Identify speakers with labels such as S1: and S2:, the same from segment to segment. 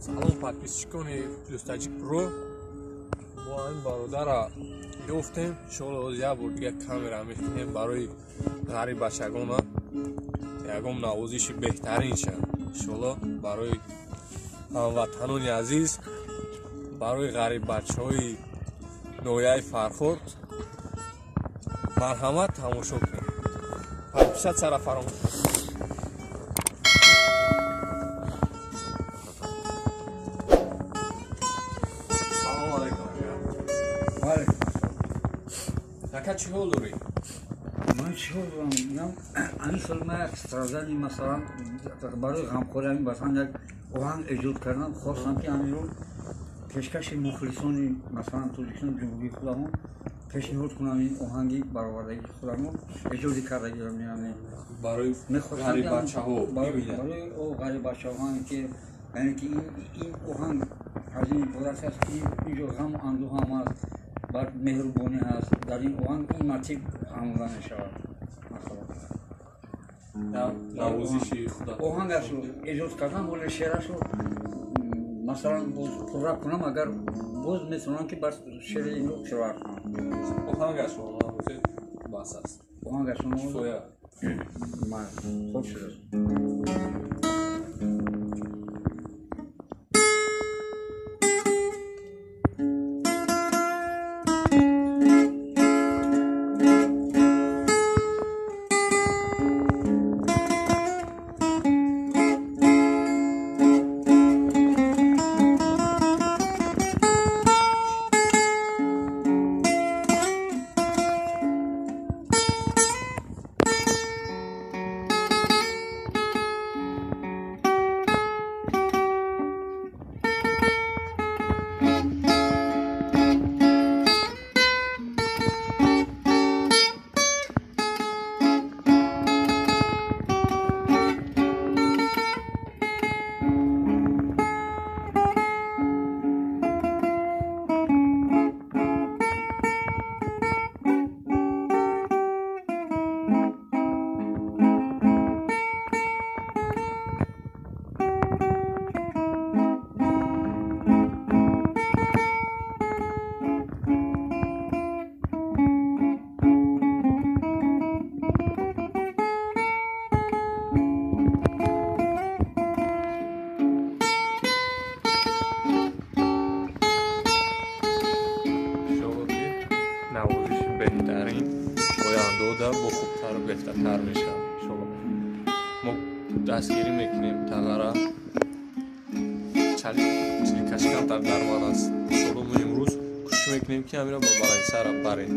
S1: Салом подписчикони Плюс Таҷик Про. Мо ҳамин бародара ёфтем. Иншоалло як бор дига камера мекунем барои ғариббачагона. Ягон навозиши беҳтарин ша. Иншоалло барои ҳамватанони азиз, барои ғариббачаҳои ноҳияи Фархор марҳамат тамошо кунед. Подписатсияро фаромӯш. Салом алейкум.
S2: Валейкум.
S1: Ака, чӣ ҳол дорӣ?
S2: Ман чӣ ҳол дорам? Ҳамин сол ман як страждани, масалан, барои ғамхорӣ ҳамин ватан як оҳанг эҷод кардам. Хостам, ки ҳаминро пешкаши мухлисони, масалан, Тоҷикистон, ҷумҳурии худамон пешниҳод кунам. Ин оҳанги баровардагии худамо эҷоди кардагиро меяне
S1: барои ғариббачаҳо.
S2: Барои ғариббачаҳо, ки яъне ки ин оҳанг аз ин иборат аст, ки инҷо ғаму андӯҳ ҳам аст, баъд меҳрубонӣ ҳаст. Дар ин оҳанг ин мотив омода мешавад.
S1: Навозиши худа
S2: оҳангашро эҷод кардам, вале шеърашро, масалан, боз пурра кунам, агар боз метавонам, ки бас шеъри инро қироат кунам.
S1: Оҳангашро навозед, бас аст.
S2: Оҳангашро
S1: кифоя.
S2: Хуб шудааст.
S1: Навозиши беҳтарин ояндода бо хубтару беҳтартар мешавад. Иншоалло мо дастгирӣ мекунем. Тағара чиликаш камтар дар ман аст. Иншоалло мо имрӯз кӯшиш мекунем, ки ҳаминро ба баландсара барем.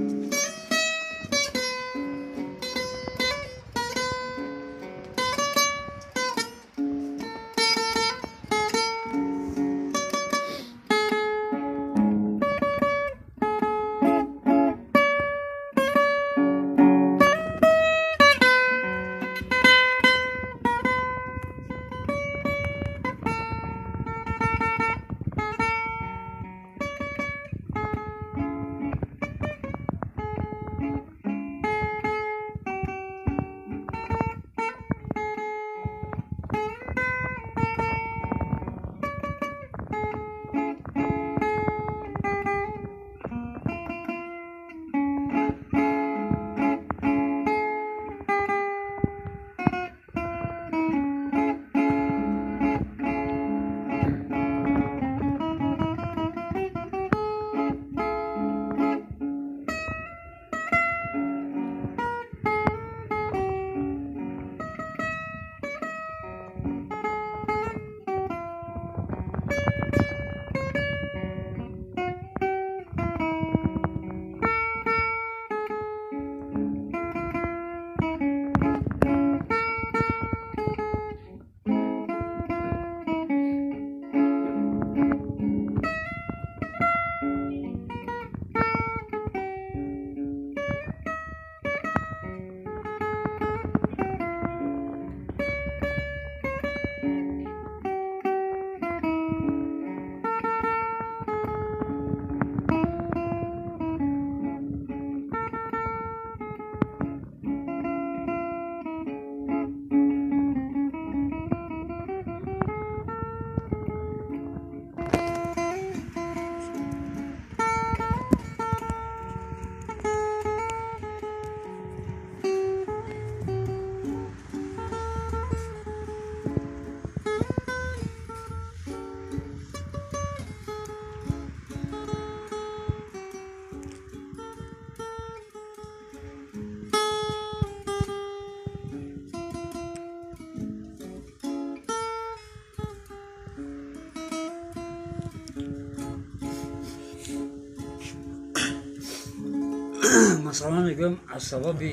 S2: Масалан, мегӯям, аз сабаби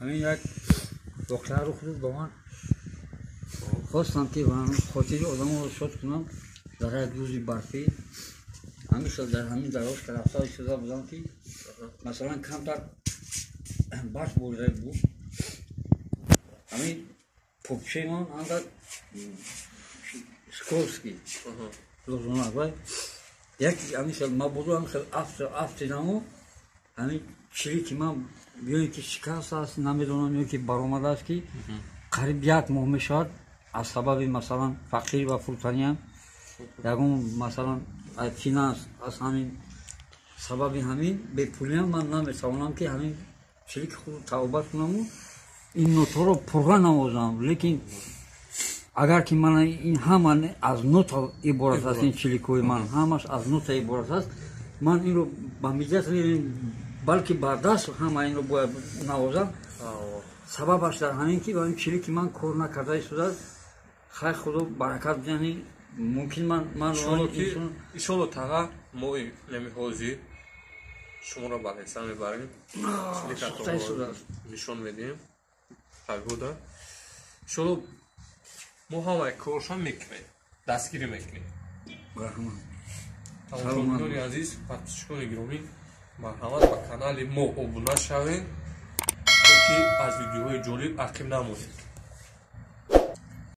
S2: ҳамин як воқеа рух дод ба ман, хостам, ки хотири одаморо шод кунам. Дар як рӯзи барфӣ ҳамин дар ҳамин дароз рафта истода будам, ки масалан камтар барф борида буд. Ҳамин попчаи ман ангар скользкий лозунак вай як ҳамин хел мабодо ҳамин хел афтидаму ҳамин чилики ман ё ин ки шикаст аст, намедонам, ё ки баромадааст, ки қариб як моҳ мешавад. Аз сабаби, масалан, фақирӣ ва фурӯтаниам, ягон, масалан, финанс, аз ҳамин сабаби ҳамин бепулиам ман наметавонам, ки ҳамин чилики худро тавбат кунаму ин нотаро пурра навозам. Лекин агар ки ман ин ҳама аз нота иборат аст, ин чиликҳои ман ҳамаш аз нота иборат аст, ман инро ба миҷат, балки ба даст ҳама инро бояд навозам. Сабабаш дар ҳамин, ки ин чилики ман кор накарда истодааст. Хай, Худо баракат бидиҳани, мумкин ман
S1: Иншолло, таға, мо нами ҳозир шуморо ба леса мебарем, нишон медиҳем пагода. Иншолло, мо ҳамаи коршон мекунем, дастгирӣ мекунем. Тамошобинони азиз, подписчикони гиромӣ, марҳамат, ба канали мо обуна шавед, то ки аз видеоҳои ҷолиб ақиб намонед.